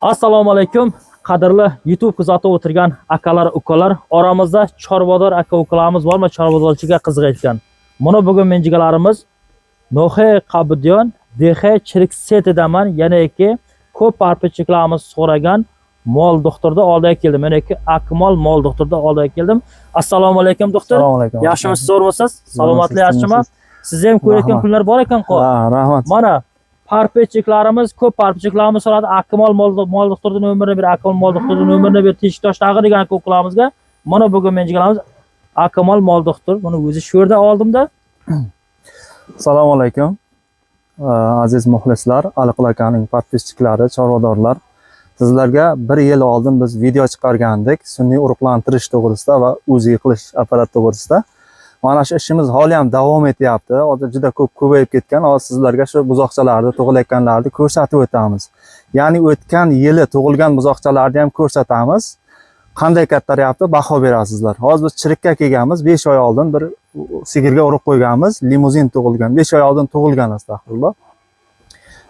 Assalomu alaykum qadrli YouTube kuzatib o'tirgan akalar, ukalar. Oramizda chorvador aka ukalarimiz bormi, chorvadorchiga qiziqayotgan. Buni bugun menjigalarimiz Noxe Qabdiyon DH Chirik setidaman, yana ko'p parpichiklarimiz so'ragan mol doktorda oldiga keldim. Mana ki Akmal mol doktorda oldiga keldim. Assalomu alaykum doktor. Assalomu alaykum. Yaxshimisiz, zo'rmisiz? Salomatlik yaxshimi? Sizni ham ko'rayotgan kunlar bor ekan qo. Ha, rahmat. Mana parpichiklarimiz, ko'p parpichiklarimiz so'radi. Akmal mol doktorning nomerini ber, Akmal mol doktorning nomerini ber, Teshiktosh degan ukalarımizga. Mana bugun menjigalarimiz Akmal mol doktor. Buni o'zi shu yerda oldimda. Assalomu alaykum. Aziz muxlislar, Aliqul akaning podpischiklari, chorvadorlar. Sizlarga bir yil oldin biz video chiqargandik, sun'iy urug'lantirish to'g'risida va UZI qilish apparat to'g'risida. Mana shu ishimiz hali ham davom etyapti. Hozir juda ko'p ko'payib ketgan. Hozir sizlarga shu buzoqchalarni, tug'ilayotganlarni ko'rsatib o'tamiz. Ya'ni o'tgan yili tug'ilgan buzoqchalarni ham ko'rsatamiz. Qanday kattaryapti, baho berasizlar. Hozir biz chirikka kelganmiz. 5 oy oldin bir sigirga urug' qo'yganmiz. Limuzin tug'ilgan. 5 oy oldin tug'ilgan, astag'firulloh.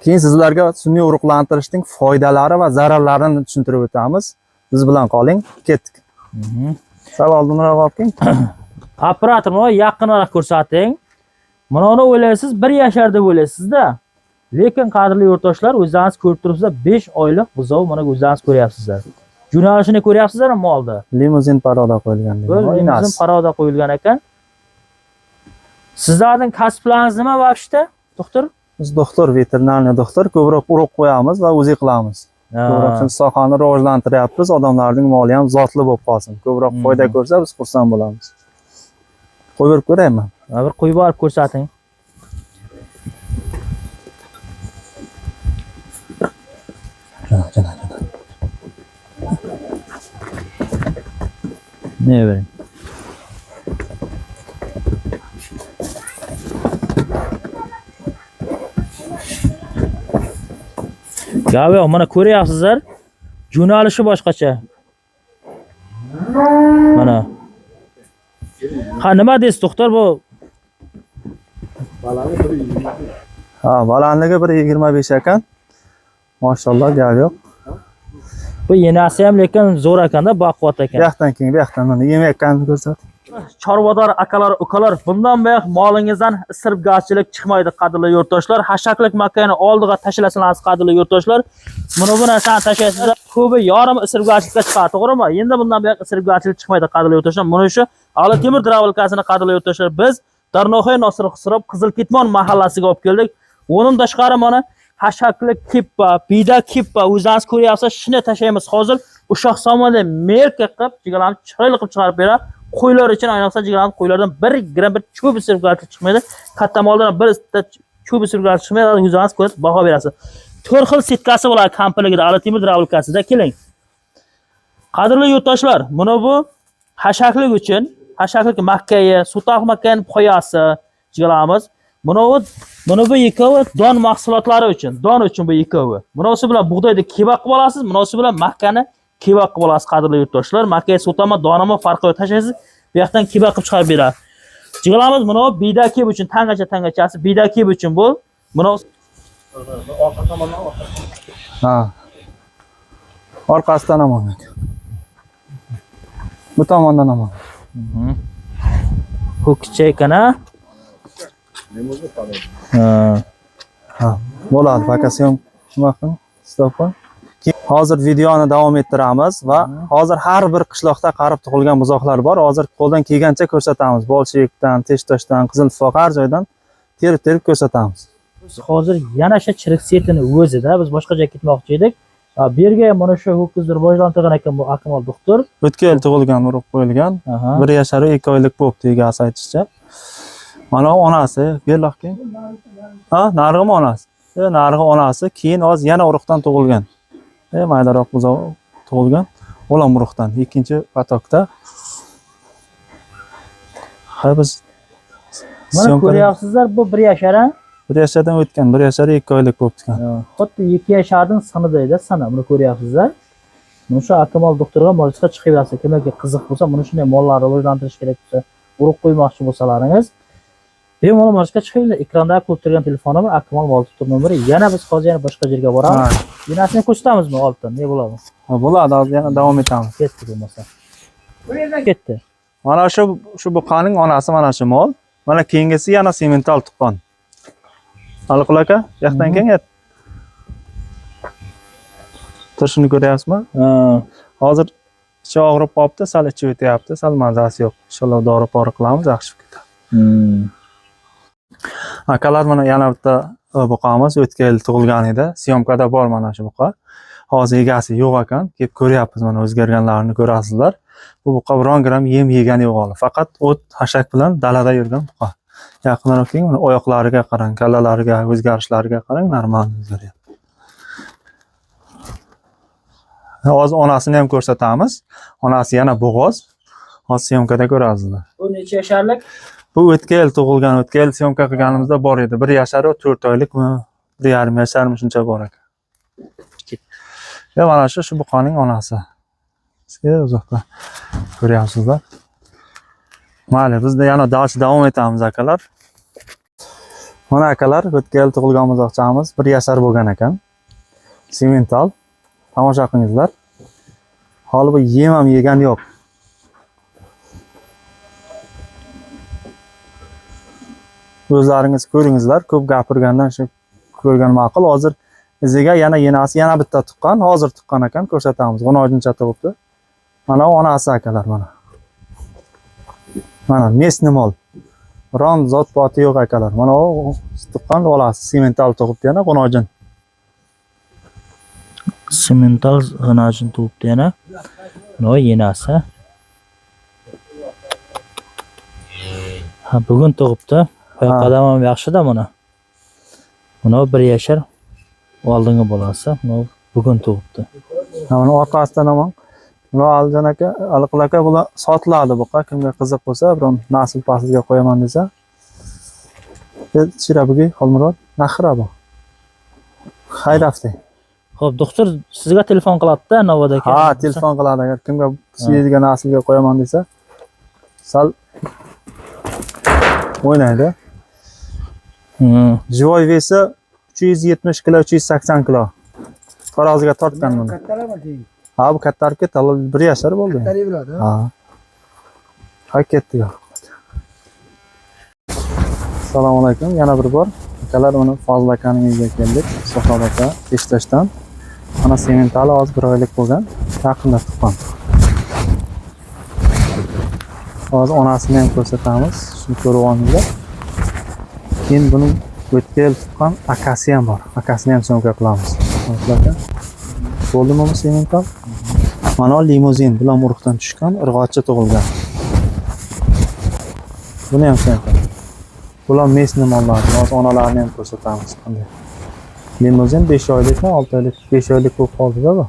Keyin sizlarga sun'iy urug'lantirishning foydalari va zararlarini tushuntirib o'tamiz. Biz bilan qoling, ketdik. Sal oldinroq olib keling. Operator, mana yaqinroq ko'rsating. Mana uni o'ylaysiz, 1 yashar deb o'ylaysizda. Lekin qadrli yurtdoshlar, o'zingiz ko'rib turibsizlar, 5 oylik buzov mana o'zingiz ko'ryapsizlar. Jo'nalishini ko'ryapsizlarmi molda? Limuzin paroda qo'yilgan. Limuzin paroda qo'yilgan ekan. Sizlarning kasblaringiz nima vobshda, doktor? Biz doktor, veterinariya doktor, ko'proq urug' qo'yamiz va UZI qilamiz. Ko'proq shu sohani rivojlantiryapmiz, odamlarning moli ham zotli bo'lib qolsin. Ko'proq foyda ko'rsa biz xursand bo'lamiz. Qo'yib berib ko'raymi? Bir qo'yib borib ko'rsating. Ne bering? Gap yo'q, mana ko'ryapsizlar. Jo'nalishi boshqacha. Mana. Ha, nima deysiz doktor bu? Ha, balandligi 1.25 ekan. Mashalloh, gap yo'q. Bu yenasi ham lekin zo'r ekanda, baquvvat ekan. Bu yoqdan keyin, bu yoqdan mana yemayotganini ko'rsat. Chorvador akalar, ukalar, bundan buyoq molingizdan isirgachilik chiqmaydi qadrli yurtdoshlar. Hashaklik makkani oldiga tashlasangiz qadrli yurtdoshlar, buni bu narsani tashlaysizlar, ko'pi yarim isirgachilikka chiqadi, to'g'rimi? Endi bundan buyoq isirgachilik chiqmaydi qadrli yurtdoshlar. Buni shu Ali Temur dravelkasini qadrli yurtdoshlar biz Darnoxoy Nosir Xusrov Qizil Ketmon mahallasiga olib keldik. Undan tashqari mana hashaklik kippa, bida kippa o'zingiz ko'ryapsiz, shuni tashlaymiz hozir. Ushoq somonda merka qilib, jigalarni chiroyli qilib chiqarib beradi. Qo'ylar uchun ayniqsa jigalarni qo'ylardan 1 gram bir cho'p isirgachilik chiqmaydi. Katta moldan bir cho'p isirgachilik chiqmaydi. O'zingiz ko'rib baho berasiz. 4 xil setkasi bo'ladi komplektida Ali Temur dravelkasida. Keling. Qadrli yurtdoshlar, buni bu hashaklik uchun, hashaklik makkayi, sutoq makkaning poyasi jigalarimiz. Buni bu ikkovi don mahsulotlari uchun, don uchun bu ikkovi. Bunisi bilan bug'doyni kebab qilib olasiz, bunisi bilan makkani kebab qilib olasiz qadrli yurtdoshlar. Makka sotama, donimi farqi yo'q, tashlaysiz, bu yoqdan kebab qilib chiqarib beradi. Jigalarimiz buni bida keb uchun, tangacha tangachasi bida keb uchun bu. Buni orqa tomondan orqa. Ha. Orqasidan ham olmak. Bu tomondan ham olmak. Ho'kizcha ekan, ha? Ha. Ha, bo'ladi, pakasi ham nima qiling? Stop qo'y. Hozir videoni davom ettiramiz va hozir har bir qishloqda qarib tug'ilgan buzoqlar bor. Hozir qo'ldan kelgancha ko'rsatamiz. Bolchikdan, Teshtoshdan, Qiziltufoq har joydan terib-terib ko'rsatamiz. Biz hozir yana shu chirik setini o'zida biz boshqa joyga ketmoqchi edik. Bu yerga ham mana shu ho'kizni rivojlantirgan ekan bu Akmal doktor. O'tgan yil tug'ilgan, urug' qo'yilgan. 1 yashar 2 oylik bo'libdi egasi aytishicha. Mana onasi, berloq keyin. Ha, narig'imi onasi? Narig'i onasi, keyin hozir yana urug'dan tug'ilgan. Maydaroq buzoq tug'ilgan. O'lam urug'dan ikkinchi patokda. Ha, biz mana ko'ryapsizlar, bu 1 yashar, ha? 1 yashardan o'tgan, 1 yashar 2 oylik bo'libdi ekan. Xuddi 2 yasharning sanida, sana buni ko'ryapsizlar. Mana shu Akmal doktorga murojaatga chiqib, kimga qiziq bo'lsa, mana shunday mollarni rivojlantirish kerak bo'lsa, urug' qo'ymoqchi bo'lsalaringiz, Bemalol marshga chiqinglar. Ekranda ko'rib turgan telefon nomeri, Akmal mol tutib nomeri. Yana biz hozir yana boshqa yerga boramiz. Yenasini ko'rsatamizmi oltin? Ne bo'ladi? Ha, bo'ladi, hozir yana davom etamiz. Ketdi bo'lmasa. Ketdi. Mana shu buqaning onasi mana shu mol. Mana keyingisi yana semental tuqqan. Aliqul aka, yoqdan keyin turishini ko'ryapsizmi? Hozir ichi og'rib qolibdi, sal ichi o'tyapti, sal mazasi yo'q. Inshaalloh dori pori qilamiz, yaxshi ketadi. Akalar, mana yana bitta buqamiz o'tgan yil tug'ilgan edi. Syomkada bor mana shu buqa. Hozir egasi yo'q ekan. Kelib ko'ryapmiz, mana o'zgarganlarini ko'rasizlar. Bu buqa biron gram yem yegani yo'q hali. Faqat o't, hashak bilan dalada yurgan buqa. Yaqinroq keling, mana oyoqlariga qarang, kallalariga, o'zgarishlariga qarang, normal o'zgaryapti. Hozir onasini ham ko'rsatamiz. Onasi yana bo'g'oz. Hozir syomkada ko'rasizlar. Bu necha yasharlik? Bu o'tgan yil tug'ilgan, o'tgan yil syomka qilganimizda bor edi. 1 yashar 4 oylikmi, 1,5 yasharmi shuncha bor ekan. Ya mana shu buqaning onasi. Sizga uzoqda ko'ryapsizlar. Mayli, biz de yana dash davom etamiz akalar. Mana akalar, o'tgan yil tug'ilgan buzoqchamiz 1 yashar bo'lgan ekan. Semental. Tomosha qilingizlar. Hali bu yem ham yegan yo'q. O'zlaringiz ko'ringizlar, ko'p gapirgandan shu ko'rgan ma'qul. Hozir iziga yana yenasi yana bitta tuqqan, hozir tuqqan ekan, ko'rsatamiz. G'unojincha tug'ibdi. Mana onasi akalar, mana. Mana mesni mol. Ron zot poti yo'q akalar. Mana u tuqqan bolasi semental tug'ibdi yana g'unojin. Semental g'unojin tug'ibdi yana. Mana yenasi. Ha, bugun tug'ibdi. Qadam ham yaxshi-da mana. Mana 1 yashar oldingi bolasi, mana bugun tug'ibdi. Ha, mana orqasidan ham buni Alijon aka, Aliqul aka bular sotiladi buqa. Kimga qiziq bo'lsa, biron nasl pasliga qo'yaman desa. Chirabugi Xolmurod naxira bu. Xayrafti. Xo'p, doktor sizga telefon qiladi-da, Navoda aka. Ha, telefon qiladi agar kimga suyadigan naslga qo'yaman desa. Sal o'ynaydi. Живой vesi 370 kilo, 380 kilo. Taroziga tortgan buni. Ha, bu kattarib ketdi, hali 1 yashar bo'ldi. Ha. Ha, ketdi. Assalomu alaykum, yana bir bor. Akalar, uni Fozil akaning uyiga keldik. Sohrob aka Beshtoshdan. Mana sementali hozir 1 oylik bo'lgan, yaqinda tuqqan. Hozir onasini ham ko'rsatamiz, shuni ko'rib olinglar. Keyin buning o'tgan yil tuqqan akasi ham bor. Akasini ham syomka qilamiz. Aka. Bo'ldimi bu semental? Mana limuzin bilan urug'dan tushgan, irg'ochi tug'ilgan. Buni ham syomka. Bular mesni mollar. Hozir onalarini ham ko'rsatamiz qanday. Limuzin 5 oylikmi, 6 oylik, 5 oylik bo'lib qoldi-da bu.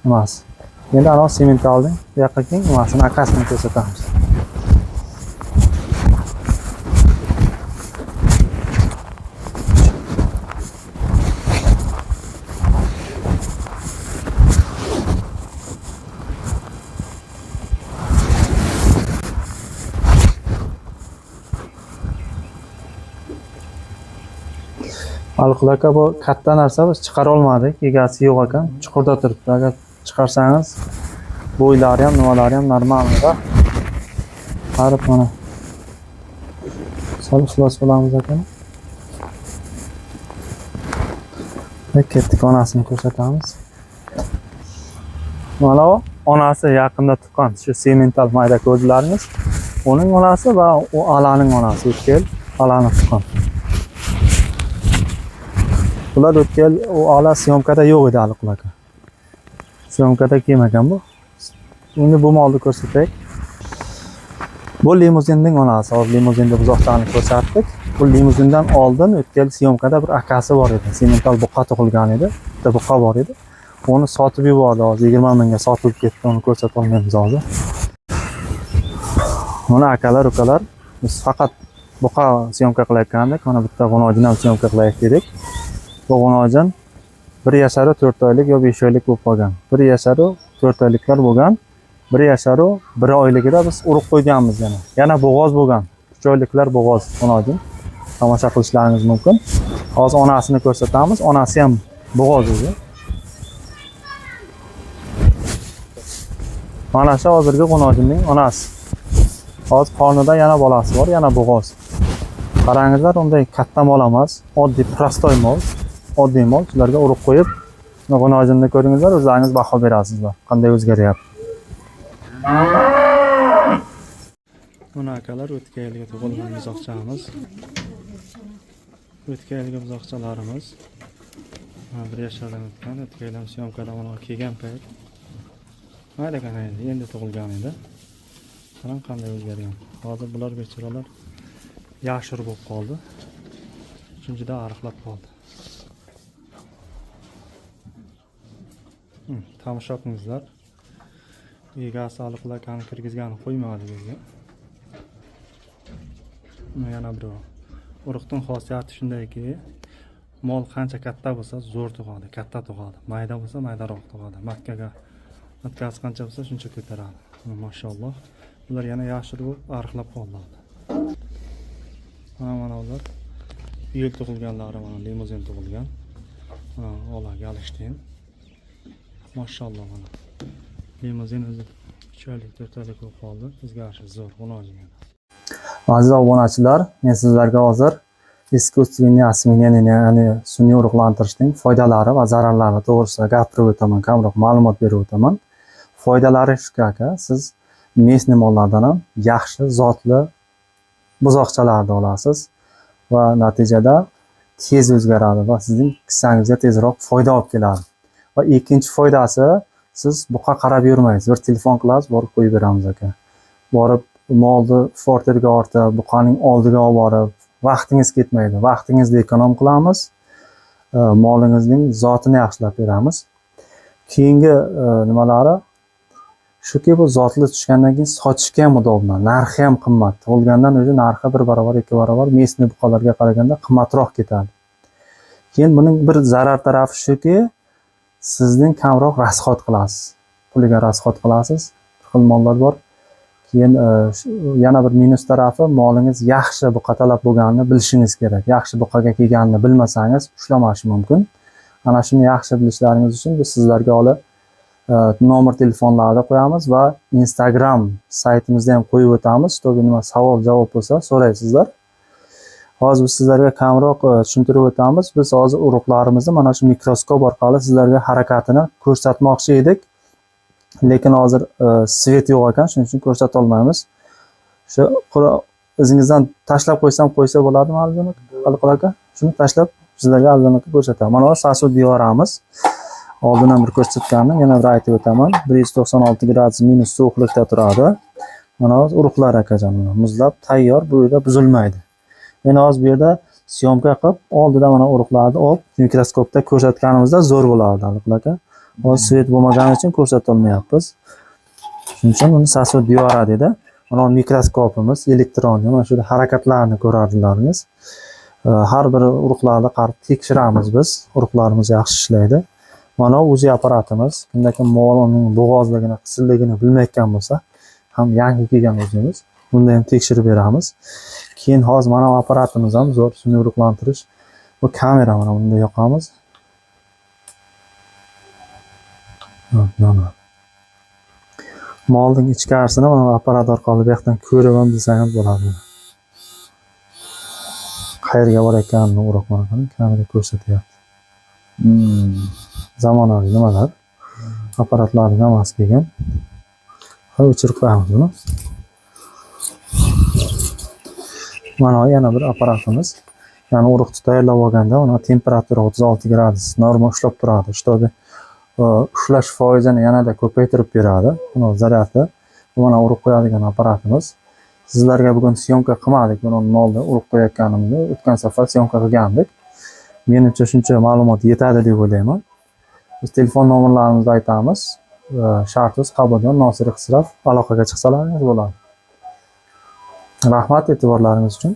Emas. Endi ana sementalning bu yoqqa keling, nimasini akasini ko'rsatamiz. Aliqul aka, bu katta narsa, biz chiqara olmadik, egasi yo'q ekan, chuqurda turibdi. Agar chiqarsangiz, bo'ylari ham, nimalari ham normalda. Qarab mana. Sal ixlos qilamiz ekan. Va ketdik, onasini ko'rsatamiz. Mana u onasi yaqinda tuqqan, shu semental mayda ko'zlaringiz. Uning onasi va u alaning onasi o'tgan, alani tuqqan. Bular o'tgan u ala syomkada yo'q edi Aliqul aka. Syomkada kelmagan bu. Endi bu molni ko'rsataylik. Bu limuzinning onasi. Hozir limuzinni buzoqlarni ko'rsatdik. Bu limuzindan oldin o'tgan syomkada bir akasi bor edi. Semental buqa tug'ilgan edi. Bitta buqa bor edi. Uni sotib yubordi hozir 20 mingga sotilib ketdi. Uni ko'rsata olmaymiz hozir. Mana akalar, ukalar, biz faqat buqa syomka qilayotgandik. Mana bitta g'unojini ham syomka qilaylik dedik. Bu g'unojin 1 yasharu 4 oylik yo 5 oylik bo'lib qolgan. 1 yasharu 4 oyliklar bo'lgan. 1 yasharu 1 oyligida biz urug' qo'yganmiz yana. Yana bo'g'oz bo'lgan. 3 oyliklar bo'g'oz g'unojin. Tomosha qilishlaringiz mumkin. Hozir onasini ko'rsatamiz. Onasi ham bo'g'oz o'zi. Mana shu hozirgi g'unojinning onasi. Hozir qornida yana bolasi bor, yana bo'g'oz. Qarangizlar, unday katta mol emas, oddiy prostoy mol, oddiy mol. Shularga urug' qo'yib, g'unojinni ko'ringizlar, o'zlaringiz baho berasizlar, qanday o'zgaryapti. Mana akalar, o'tgan yilga tug'ilgan buzoqchamiz. O'tgan yilgi buzoqchalarimiz. Mana bir yashardan o'tgan, o'tgan yil ham syomkada mana kelgan payt. Maydagina edi, endi tug'ilgan edi. Qarang qanday o'zgargan. Hozir bular bechoralar yashir bo'lib qoldi. Uchinchida ariqlab qoldi. Tomosha qilingizlar. Egasi Aliqul akani kirgizgani qo'ymadi bizga. Yana bir urug'ning xosiyati shundayki, mol qancha katta bo'lsa zo'r tug'adi, katta tug'adi. Mayda bo'lsa maydaroq tug'adi. Matkasi qancha bo'lsa shuncha ko'taradi. Mashalloh. Bular yana yashil bo'lib ariqlab qoldi. Mana ular yil tug'ilganlari, mana limuzin tug'ilgan. Mana ola galishtin. Mashalloh mana. Limuzin o'zi 3 oylik, 4 oylik bo'lib qoldi. O'zgarishi zo'r, g'unojin. Aziz obunachilar, men sizlarga hozir искусственный осеменение, ya'ni sun'iy urug'lantirishning foydalari va zararlari to'g'risida gapirib o'taman, kamroq ma'lumot berib o'taman. Foydalari shuki aka, siz mesni mollardan ham yaxshi zotli buzoqchalarni olasiz va natijada tez o'zgaradi va sizning kissangizga tezroq foyda olib keladi. Va ikkinchi foydasi, siz buqa qarab yurmaysiz, bir telefon qilasiz, borib qo'yib beramiz aka. Borib molni forterga ortib, buqaning oldiga olib borib, vaqtingiz ketmaydi. Vaqtingizni ekonom qilamiz. Molingizning zotini yaxshilab beramiz. Keyingi nimalari shuki, bu zotli tushgandan keyin sotishga ham udobno, narxi ham qimmat. Tug'ilgandan o'zi narxi 1 barobar, 2 barobar mesni buqalarga qaraganda qimmatroq ketadi. Keyin buning bir zarar tarafi shuki, sizning kamroq rasxod qilasiz. Puliga rasxod qilasiz. Bir xil mollar bor. Keyin yana bir minus tarafi, molingiz yaxshi buqa talab bo'lganini bilishingiz kerak. Yaxshi buqaga kelganini bilmasangiz ushlamashi mumkin. Ana shuni yaxshi bilishlaringiz uchun biz sizlarga olib nomer telefonlarni qo'yamiz va Instagram saytimizda ham qo'yib o'tamiz. To'g'ri, nima savol javob bo'lsa so'raysizlar. Hozir biz sizlarga kamroq tushuntirib o'tamiz. Biz hozir urug'larimizni mana shu mikroskop orqali sizlarga harakatini ko'rsatmoqchi edik. Lekin hozir svet yo'q ekan, shuning uchun ko'rsata olmaymiz. Shu o'zingizdan tashlab qo'ysam qo'ysa bo'ladimi Aliqul aka? Shuni tashlab sizlarga Aliqul aka ko'rsataman. Mana bu sasud diyoramiz. Oldin ham bir ko'rsatgandim, yana bir aytib o'taman. 196 gradus minus sovuqlikda turadi. Mana bu urug'lar akajon, muzlab tayyor, bu yerda buzilmaydi. Endi hozir bu yerda syomka qilib, oldida mana urug'larni olib mikroskopda ko'rsatganimizda zo'r bo'lardi Aliqul aka. Hozir svet bo'lmagani uchun ko'rsata olmayapmiz. Shuning uchun buni sasud diyora dedi. Mana bu mikroskopimiz elektron, mana shu harakatlarni ko'rardilaringiz. Har bir urug'larni qarab tekshiramiz biz. Urug'larimiz yaxshi ishlaydi. Mana bu UZI apparatimiz. Kimda kim molning bo'g'ozligini, qisilligini bilmayotgan bo'lsa, ham yangi kelgan o'zimiz. Bunda ham tekshirib beramiz. Keyin hozir mana bu apparatimiz ham zo'r, sun'iy urug'lantirish. Bu kamera, mana bunda yoqamiz. Mana. Molning ichkarisini mana bu apparat orqali bu yoqdan ko'rib ham desangiz bo'ladi. Qayerga borayotganini urug' mana kamera ko'rsatyapti. Zamonaviy nimalar? Apparatlarning hammasi kelgan. Hozir o'chirib qo'yamiz buni. Mana yana bir apparatimiz. Ya'ni urug'ni tayyorlab olganda uni temperatura 36 gradus norma ushlab turadi. Shtobe ushlash foizini yanada ko'paytirib beradi. Buni zaryadi. Bu mana urug' qo'yadigan apparatimiz. Sizlarga bugun syomka qilmadik, buni molni urug' qo'yayotganimizni o'tgan safar syomka qilgandik. Menimcha shuncha ma'lumot yetadi deb o'ylayman. Biz telefon nomerlarimizni aytamiz. Shartuz Qabuljon, Nosir Xisrov aloqaga chiqsalaringiz bo'ladi. Rahmat e'tiborlaringiz uchun.